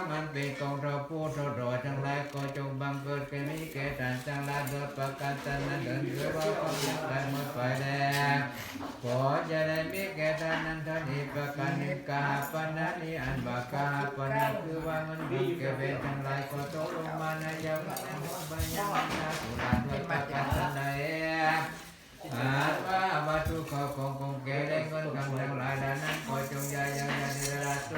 ມັນເປັນກອງທັບຜູ້ທໍ້ທໍ້ທັງຫຼາຍ ກໍຈົ່ງບັງເກີດແກ່ມີແກ່ທ່ານທັງຫຼາຍ ດ້ວຍປະການສະນັ້ນເທີ້ນ ຄືວ່າຄວາມເສຍຫາຍໝົດໄປແລ້ວ ຂໍຢ່າໄດ້ມີແກ່ທ່ານນັ້ນເທີ້ນ. ອີກປະການໜຶ່ງ ກະຫະປະນະນີ້ ອັນວ່າກະຫະປະນະ ຄືວ່າເງິນຄຳແກ້ວແຫວນທັງຫຼາຍ ກໍຕົກລົງມາໃນຍາມນັ້ນ ພະຍາມານາ ຜູ້ຫຼານ ດ້ວຍປະການສະນັ້ນເທີ້ນ ຫາກວ່າວັດຖຸເຂົ້າຂອງ ຂອງແກ້ວ ແລະ ເງິນຄຳທັງຫຼາຍເຫຼົ່ານັ້ນ ກໍຈົ່ງຢ່າ ຢ່າ ຢ່າໄດ້ລະໂຕ.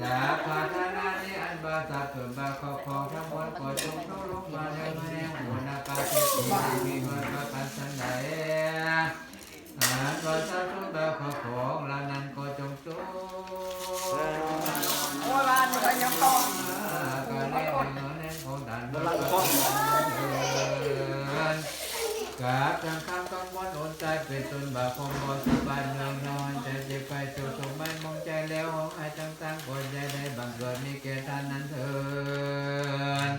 ສາພາທາລະນີ້ ອັນວ່າຊັບສົມບັດເຂົ້າຂອງທັງໝົດ ກໍຈົ່ງຕົກລົງມາໃນມື້ແຫ່ງໂຫລະການທີ່ມີເກີດປະການສັນໃດ ອັນວ່າຊັບສົມບັດເຂົ້າຂອງເຫຼົ່ານັ້ນ ກໍຈົ່ງຕົກ ໂອ້ຍ ວ່ານີ້ກໍຍັງພໍ ກະແລະເງິນແຫ່ງຂອງທ່ານໝົດ ກັບທັງຄຳກັງວົນອົນຕາຍ ເປັນຕົ້ນວ່າຄວາມບໍ່ສະບາຍ ເໜືອນອນໃຈເຈັບໄຂ້ ໂສກໂສມໄໝ້ໝອງໃຈ ແລ້ວຮ້ອງໄຫ້ຕ່າງໆ ກໍຢ່າໄດ້ບັງເກີດມີແກ່ທ່ານນັ້ນເທີ້ນ.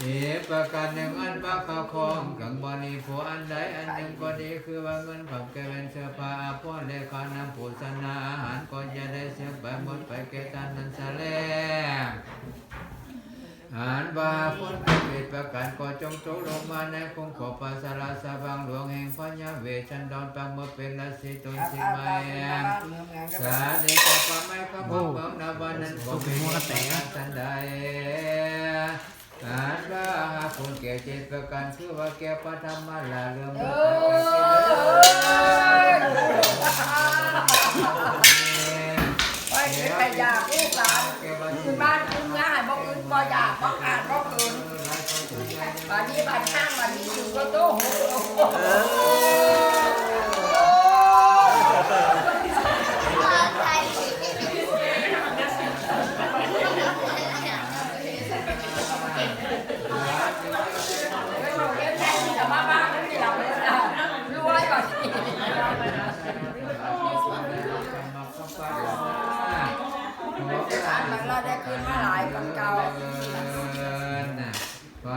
ອີກປະການໜຶ່ງ ອັນວ່າເຂົ້າຂອງເຄື່ອງບໍລິໂພກອັນໃດອັນໜຶ່ງກໍດີ ຄືວ່າເງິນຄຳແກ້ວແຫວນເສື້ອຜ້າອາພອນ ແລະ ຄ່ານ້ຳໂພຊະນາອາຫານ ກໍຢ່າໄດ້ເສຍໄປໝົດໄປແກ່ທ່ານນັ້ນສະແລ້ວ. ອັນວ່າຝົນຕົກອີກປະການ ກໍຈົ່ງຕົກລົງມາໃນຄຸ້ມຂອງປາສາດລາຊະວັງຫຼວງແຫ່ງພະຍາເວດ ສັນດອນປາກໝົດເປັນລາສີຕົ້ນສີໄມ້ ສາລີຈະປ່າໄມ້ຂະໝວກເມືອງນາວານັ້ນ ກໍມີປະການສັນໃດ ອັນວ່າຫາກຜົນແກ້ວເຈັດປະການ ຄືວ່າແກ້ວພະທຳມະລາດ ເຫຼື້ອມ ເອີ ໄປເຮັດໃຫ້ຢາກລູກຫຼານ ຄືນບ້ານຄືນເມືອງ ໃຫ້ບໍ່ອຶດບໍ່ຢາກ ບໍ່ຂາດບໍ່ເຂີນ ບາດນີ້ບາດຫ້າງ ບາດນີ້ຖືກວ່າໂຕໂຫ ເອີ ໄປ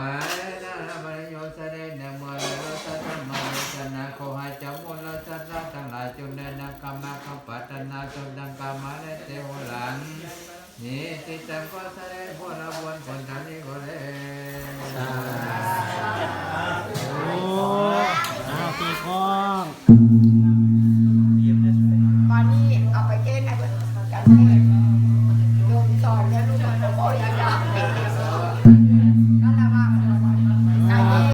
ນະ ນະມະໂຍສະເດນະໂມ ໂລສະທຳມະໂລສະນະ ຂໍໃຫ້ເຈົ້າໝູລະສັດທັງຫຼາຍ ຈົ່ງໄດ້ດັ່ງຄຳມາຄຳປາດຖະໜາ ສົມດັ່ງກາມາແລະເຕໂຫລັງ ນິຕິຕັງ ຂໍສະເດັດຜົນລະບຸນຜົນທຳນີ້ກໍແລ ສາທຸ ອ້າວ ຕີກ້ອງ ບາດນີ້ເອົາໄປເທດໃຫ້ເພິ່ນກັນເທດ.